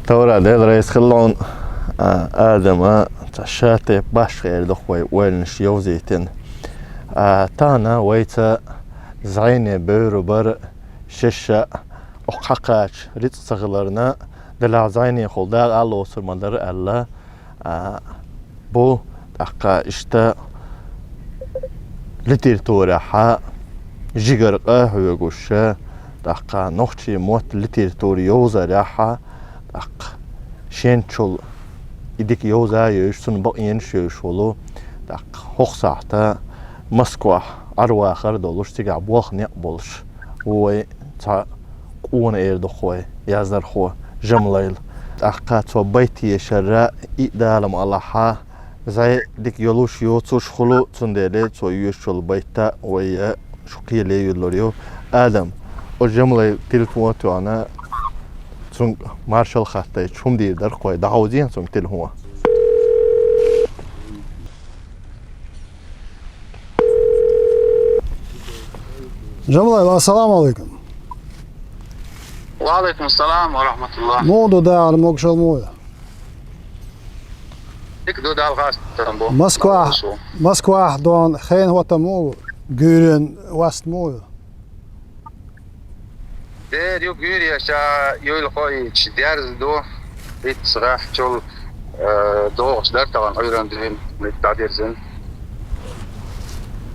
Таврат, Дела реза хилла хьуна, а, Адама цхьа ша тайпа башха эр ду-кх вай ойланаш йовзийтина. А, тахана вайца зӀене бевр бара, шаьш а оккха хьакхача рицкъ ца хиларна, делахь зӀенехула дакъа а лоцур ма дара аьлла, а, бу, тӀаккха иштта литературехьа жигара къа а хьоьгуш, тӀаккха нохчийн мотт, литература йовзарехьа, тӀаккха шен чул и дика йовза а йовзуш, цунна бакъенаш а йовзуш волу, тӀаккха хӀокху сахьта Москвахь Ӏарвахар а долуш, цигахь болх некъ болуш ву вай цхьа къона эр ду-кх вай яздархо Жамлайл. ТӀаккха цо байт ешарра и а Дала ма алахьа, зӀе дика йолуш йоцуш хуьлу, цундела цо йоьшуш йолу байт а вай шу кхеле а юьллур ю. Адам, оцу Жамлайла телефон а тоьхна, цуьнга маршалла хаттайча, хӀума дийр дара-кх вай, дӀахьовзийна цуьнга телефон. Жамлайл, ассаламу алейкум. Ва алейкум салам ва рахматуллах. Муха ду, дагӀар могушалла муха ю? Дика ду, Дала гӀазкхи дан бу. Москва, Москвахь дон хенан хӀоттам муха ю? Гуьйренан васт муха ю? Дера ю, гуьйре ша юйла хоийча дерза ду. Итт сагӀахь чул, э, догӀуш дара тахана Ӏуьйранна дуьйна, мит дӀадирзина.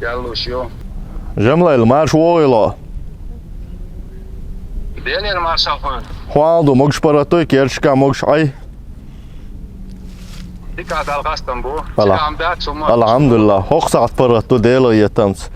Яллуш ю. Жамлайл, марша вогӀийла. Делера маршал хьона. Хьоал ду, могаш паргӀатуй, керчка могаш Ӏай. Дика Далла хастам бу. Ала. Дика ам дац хӀума. Алхьамдулиллах. ХӀокху сахьт паргӀатду Дела етамца.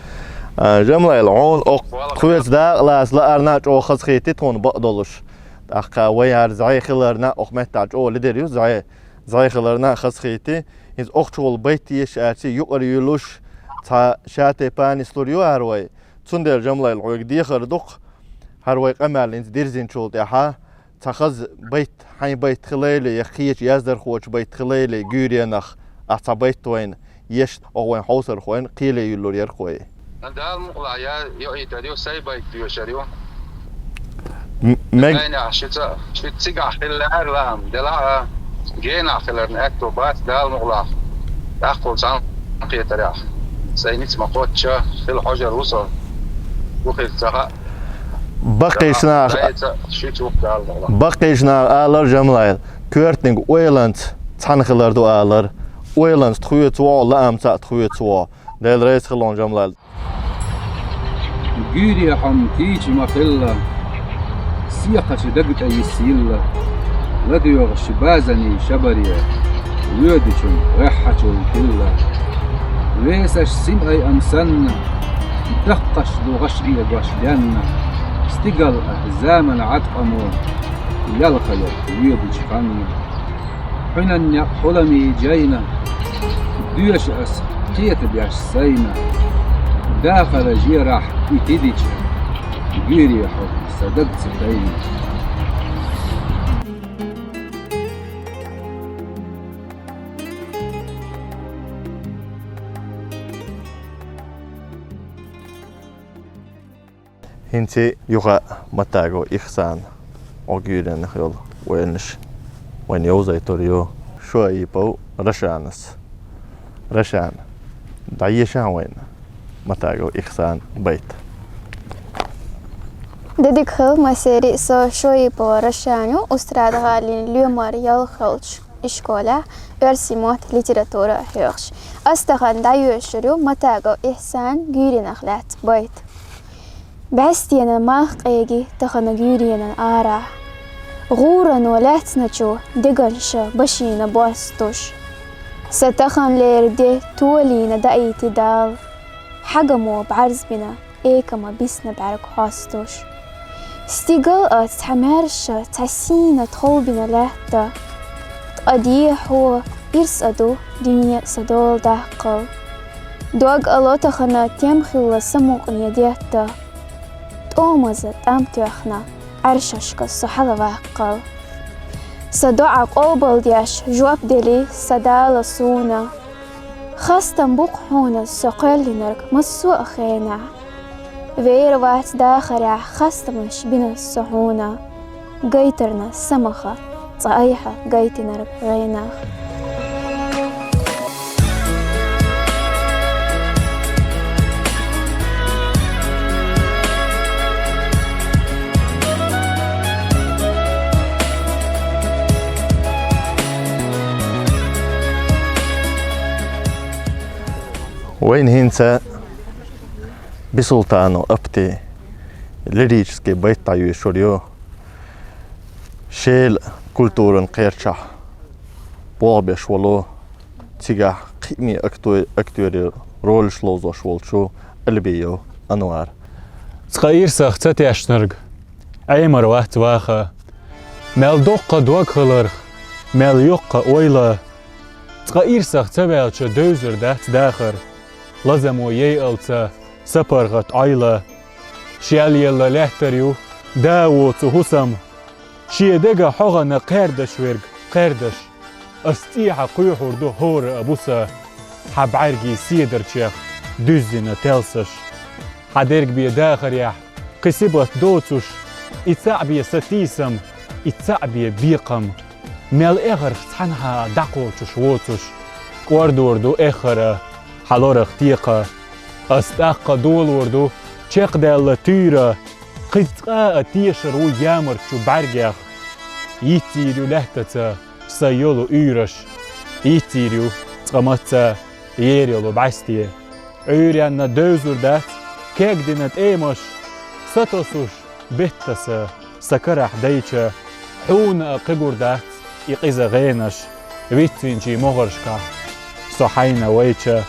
А, Жамлайл, хьуна окх Вала. Тхоьца дакъалаца лаарна чӀогӀа хазахийти тхуна бакъдолуш. ТӀаккха вай хӀара зӀе хиларна, окх меттахь чӀогӀа лидер ю, зӀе, зӀе хиларна хазахийти. ХӀинца окхучу гӀула байт еш аьлчи, юкъара юьйлуш, цхьа ша тайпа нислур ю хӀара вай. Цундела, Жамлайл, хьоьга дехар дукха, хӀара вай къамел хӀинца дирзинчул тӀаьхьа, цхьа хаза байт, хьайн байт хилайла, я кхечу яздархочу байт хилайла, гуьйренах, ахь цхьа байт вайна, еш, оха вайн хьовсархойн кхеле юьллур яра вай. Дала мукъалахь, я йоӀийтар ю, сай байт доьшур ю. М-, мег- Генахь шуьца, шуьца цигахь хила лаьара лаам, делахь а, генахь хиларна аьтто бац, Дала мукъалахь. ТӀаккха цхьаьна кхетарехь, сайн ницкъ ма кхоччу, хила хьожар ву со. Ву хир ца хаьа. Баккхийчу наха, Дала шуьца ву Дала мукъалахь. Баккхийчу наха алар, Жамлайл, коьртаниг ойланца цхьаьна хилар ду алар. Ойланца тхоьца вогӀу, лаамца а тхоьца вогӀу. Дела реза хуьлда, Жамлайл. Гуьйре хьо-м тийча ма хилла, сехачу даг тӀе йисйилла, ладоьгӀуш базаний шабаре, воьдучун гӀеххьачул хилла. Весаш сим айам санна, даккхаш ду гӀаш эгош денна, стигал а заман Ӏаткъамо, ялхайо воьдучу ханна. Хьуьнан некъ хьулам йийча айна, доьшу ас кхетадеш сайна. Дахара жерахь и тидича, гуьйре хьо сан даг ца тайна. ХӀинца юха Матагов Ихсан, оха гуьйренах йолу ойланаш вайна йовзуьйтур ю Шоипов Рашанас. Рашан, дӀаеша вайна Матагов Ихсан байт. Де дика хуьлда, массеран а, со Шоипова Рашан ю, Устрада-ГӀалин лоьмара ялх йолчу ишколехь оьрсийн мотт, литература хьоьхуш. Ас тахана дӀайоьшур ю Матагов Ихсан гуьйренах лаьцна байт. БӀаьстенан мах къеги тахана гуьйренан арахь. ГӀурано лаьцначу деган ша башийна бостуш. Сан таханлера де толийна даийти Дала. Хьагамо бӀаьрзбина, экама бисна бӀаьрг хьостуш. Стигал а цхьа маьрша, цхьа сийна тховбина лаьтта. Ткъа дехьо ирс а ду, дуьне а сан дола даккхал. Дог а ло тахана тем хилла сан мукъане детта. ТӀомаза тӀам тоьхна, Ӏаьршашка со хьала ваккхал. Сан доӀа къобалдеш, жоп дели сан Дала суна. Хастам бу-кх хьуна со кхоьллинарг массо а хенахь. Вер вац дахарехь, хастамаш бина со хьуна. Гайтарна самаха, цкъа айхьа гайтинарг гӀенах. Вайна хӀинца Бисултанов Апти лирический байт дӀайоьшур ю. Шела культуран кхерчахь болх беш волу, цигахь кхиаме акто-, актерийн ролаш ловзош волчу Алибиев Анвар. Цкъа ирсах ца тешнарг Ӏемар вац ваха, мел доккха дог хиларх, мел йоккха ойла. Цкъа ирсах ца ваьлча, девзар дац дахар, лазамо яйалца сан паргӀат Ӏойла. Шел елла лаьттар ю да воцу хӀусам, шен дега хьогӀана кхаьрдаш верг кхаьрдаш. Ас цӀехьа кхоьхьур ду хӀора а буса, хьан бӀаьргийн седарчех дуьззина телсаш. Хьан дерг бен дахарехь кхин сибат доцуш, и цхьаъ бен сатийсам, и цхьаъ бен бекхам. Мел эгӀарх цхьанхьа а дӀакхочуш воцуш, кӀордор ду эххара хьан лорах текха. Ас тӀаккха долор ду чекхдаьлла туьйра, кхин цкъа а тешар ву ямарчу бӀаьргех. Йицйийр ю лаьттаца сан йолу уьйраш, йицйийр ю цкъа маца ер йолу бӀаьсте. Ӏуьйренна девзар дац кегдина тӀемаш, сатосуш беттаса са карахь дайча, хьуна а кхигур дац и къиза гӀенаш, вицвинчий могӀаршкахь со хьайна вайча.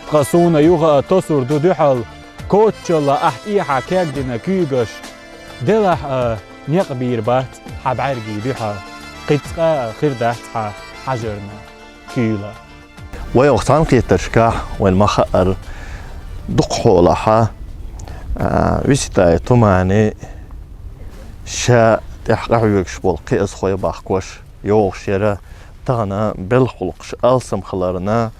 Ткъа суна юха а тосур ду дуьхьал, коччалла ахь тӀехьа кегдина куьйгаш, делахь а некъ бийр бац хьан бӀаьргий дуьхьа, кхин цкъа а хир дац хьан хьажарна куьйла. Вай оха цхьаьнакхетаршкахь вайн ма хаъара, дукхахьолахьа, а, Виситаев Тумани ша тӀехь къахьоьгуш болу кхиазхой бахкош йогӀуш яра, тахана белхалкхаш алсам хиларна,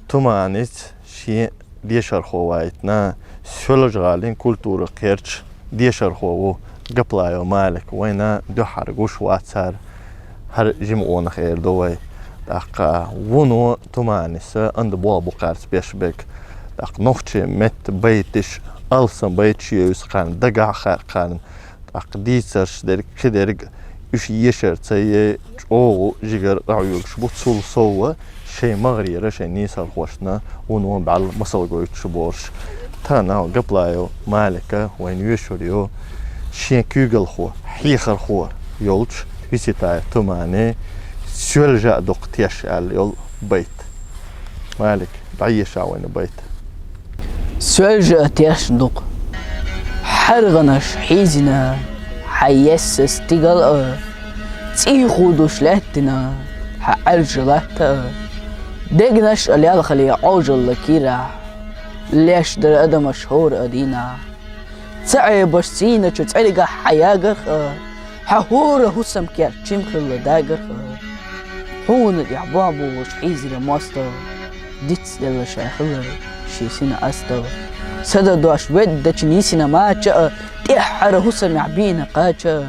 Туманица шен дешархо вайтина, Соьлжа-ГӀалин культура кхерча дешархо ву Гаплаев Малик, вайна дуьххьара гуш вац цара, хӀара жима къонах эр ду вай. ТӀаккха вуно Туманиса анда болх бу кхаьрца беш берг. ТӀаккха нохчийн меттан байташ, алсам байташ евза кхарна, дагахь а хаьа кхарна. ТӀаккха дийцарш дерг, кхидерг уьш ешар ца е, чӀогӀа жигара къахьоьгуш бу, цул сов а шайн магӀарера шайн нийсархошна вуно бӀаьл масал гойтуш борш. Тахана Гаплаев Малика вайна йоьшур ю шен куьйгалхо, хьехархо йолчу Виситаев Тумани «Соьлжа а дукха теш» аьлла йолу байт. Малик, дӀаеша вайна байт. Соьлжа а теш дукха. ХьаргӀанаш хьийзина, хьан есса стигал а, цӀий худуш лаьттина, хьан Ӏаьржа латта а. Дегнаш а лелхале Ӏожалла кийрахь, леш дара адамаш хӀора а дийнахь. Ца Ӏебаш сийначу цӀергахь хьан ягарх а, хьан хӀора хӀусам керт чим хилла дагарх а. Хьуна тӀехь бохь бохуш хьийзира мостагӀа, дицделла ша хилар шен сина астагӀа. Сада дош веддачу нисина мача а, тӀаьххьара хӀусамехь бийна кхача а.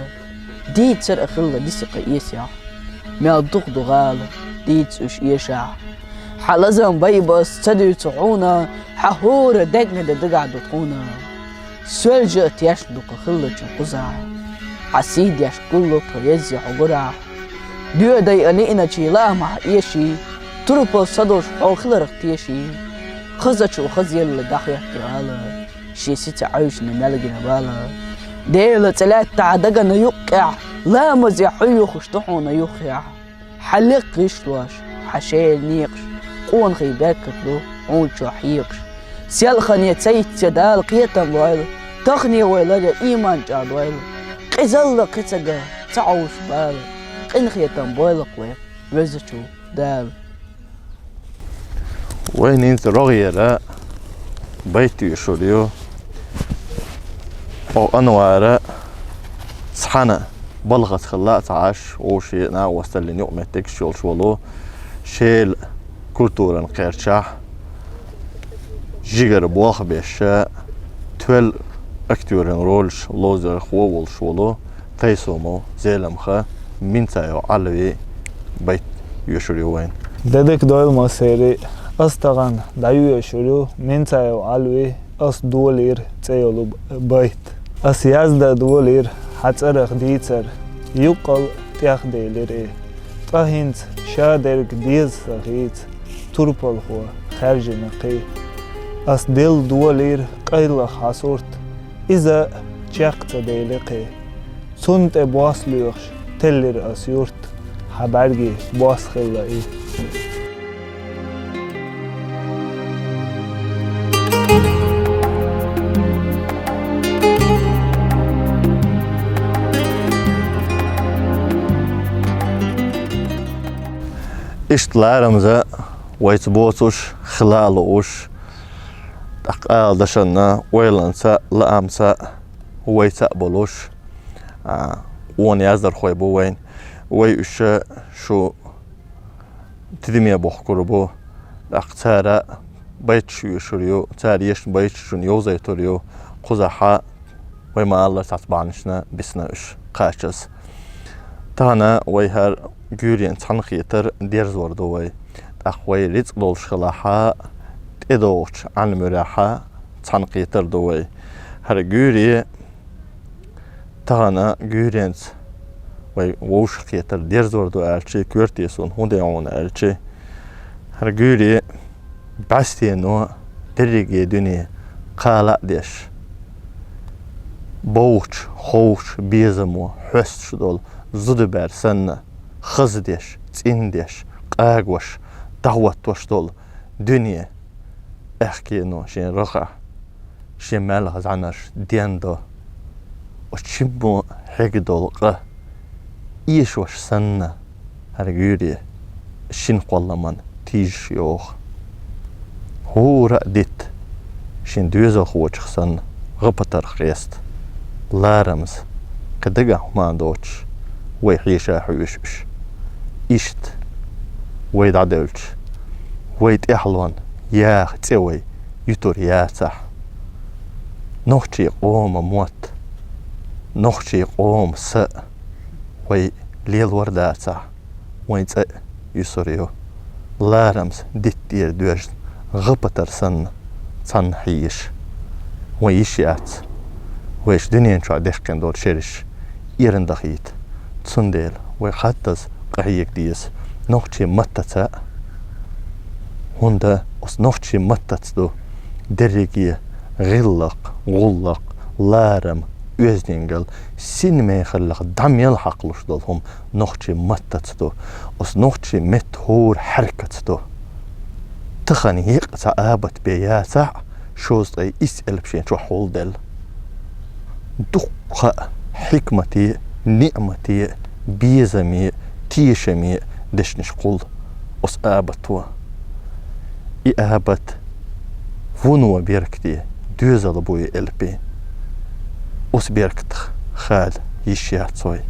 Дийцар а хилла дисикха эсехь, мел дукха ду гӀала, дийца уьш эшахь. Хьан лазам байбас ца дуьйцу хьуна, хьан хӀора дегна де дагахь ду тхуна. Соьлжа а теш дукха хиллачун кхузахь, хьан сий деш гуллу тхо еззе хьо гурахь. Доьдай а лиъначий лаамахь эший, турпал са долуш хьо хиларх теший. Хазачо хазъелла дӀахӀоьттира гӀала, шен сица Ӏуьйшина мел гина бала. Делан цӀе лаьттахь дагана юккъехь, ламазе хьуьйхуш ду хьуна юххехь. Хьан лекха гӀишлош, хьан шера некъаш, къонахий беркат ду хьуна чохь хьекхаш. Селхане ца йитце Дала кхетам войла, тахане вай ларъян ийман чӀагӀдойла. Къизалла кхин ца ган ца Ӏовш бала, къинхетам бойла-кх вайх Везачу Дала. Вайна хӀинца рогӀера байт йоьшур ю. Хьо Анвара цхьана балхаца хилла а ца Ӏаш, вовшийн накъосталлин юкъаметтигаш йолуш волу, шел культуран кхерчахь жигара болх беш, тоьл актёран ролаш ловзархо волуш волу Тайсумов Зеламха Минцаев Ӏалви байт йоьшур ю вайна. Де дика дойла массеран, ас тахана дӀайоьшур ю Минцаев Ӏалви «Ас долийра» цӀе йолу байт. Ас яздан долийра хьан цӀарах дийцар, юккъал тӀехделира и. Ткъа хӀинца ша дерг деза сан хийца, турпалхо хаьржина кхин. Ас делла долийра къайлаха хьан сурт, иза чекх ца дели кхин. Цунна тӀе бос лоьхуш теллира ас юрт, хьан бӀаьргий бос хилла и. Иштта ларамза вайца боцуш, хила а лууш, тӀаккха ала дашанна ойланца, лаамца вайца а болуш, а, къона яздархой бу вайн. Вай уьш шу тидаме бохкур бу. ТӀаккха цара байташ йоьшур ю, цара ешна байташ шуна йовзайтур ю. Кхузахьа вай ма-аллара цхьацца бахьанашна бисна уьш кхачаза. Тахана вай хӀара гуьйренца цхьаьнакхетар дерзор ду вай. ТӀаккха вай рицкъ долуш хилахьа, тӀедогӀучу Ӏаьлмуьрехьа цхьаьнакхетар ду вай. ХӀара гуьйре тахана гуьйренца вай вовшахкхетар дерзор ду аьлча, коьрте суна хӀун де хьуна аьлча, хӀара гуьйре бӀаьстено дерриге дуьне кхала а деш, бовхача, ховхача безамо хьоьстуш долу зудабаьр санна, хазадеш, цӀиндеш, къагош, дӀахӀоттош долу дуьне аьхкено шен рогӀехь, шен маьлхан зӀаьнарш дендо, оцу чиммо хьегна долу къа эшош санна, хӀара гуьйре шина кхолламан тийжаш йогӀу. ХӀора а дитт шен доьзалхочух санна, гӀа-патарх хеста, ларамаза, кхин дагахь хӀума доцуш, вай хьеша хьоьшу уьш. Иштта вай дӀадевлча, вай тӀаьхьалонан яха цӀе вай юьтур яцахь, нохчийн къоман мотт, нохчийн къоман са вай лелор дацахь, вайн цӀа а юьсур ю. Ларамаза дитт тӀера доьжна гӀа-патар санна, цхьанна хьийзаш, вайн йиш яц вайша дуьнен чохь даьккхина долу шераш эрна дахийта. Цундела вай хаттаза къахьега деза нохчийн маттаца а, хӀунда оцу нохчийн маттаца ду дерриге гӀиллакх, гӀуллакх, ларам, оьздангалла, синмехаллех дӀа мел хьакхалуш долу хӀума нохчийн маттаца ду, оцу нохчийн меттан хӀора хьаьркаца ду. Тахана еккъа цхьа абат бен яцахь а, шовзткъе исс элп шен чохь хьулделла. Дуккха а хьикмате, ниӀмате, безаме, тешаме дешнаш кхуллу оцу абато. И абат вуно беркате, доьзал буй элпийн. Оцу беркатах хала йиш яц вай.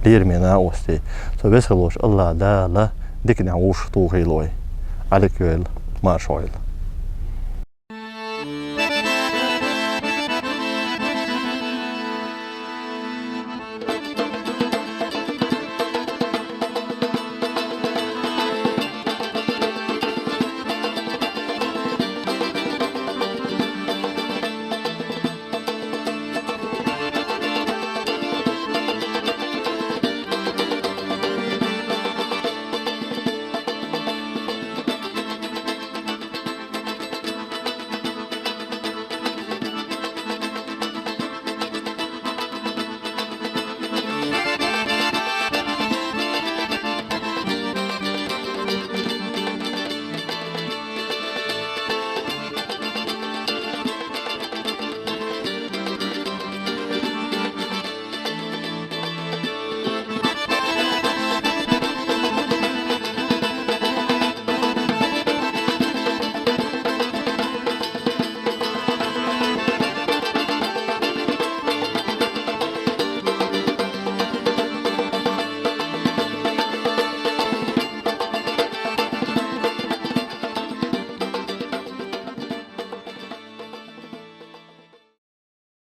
Лераме накъостий, со весаллаш Аллах Дала диканехь вовшах тухийла вай. Ӏалик йойла, марша Ӏойла.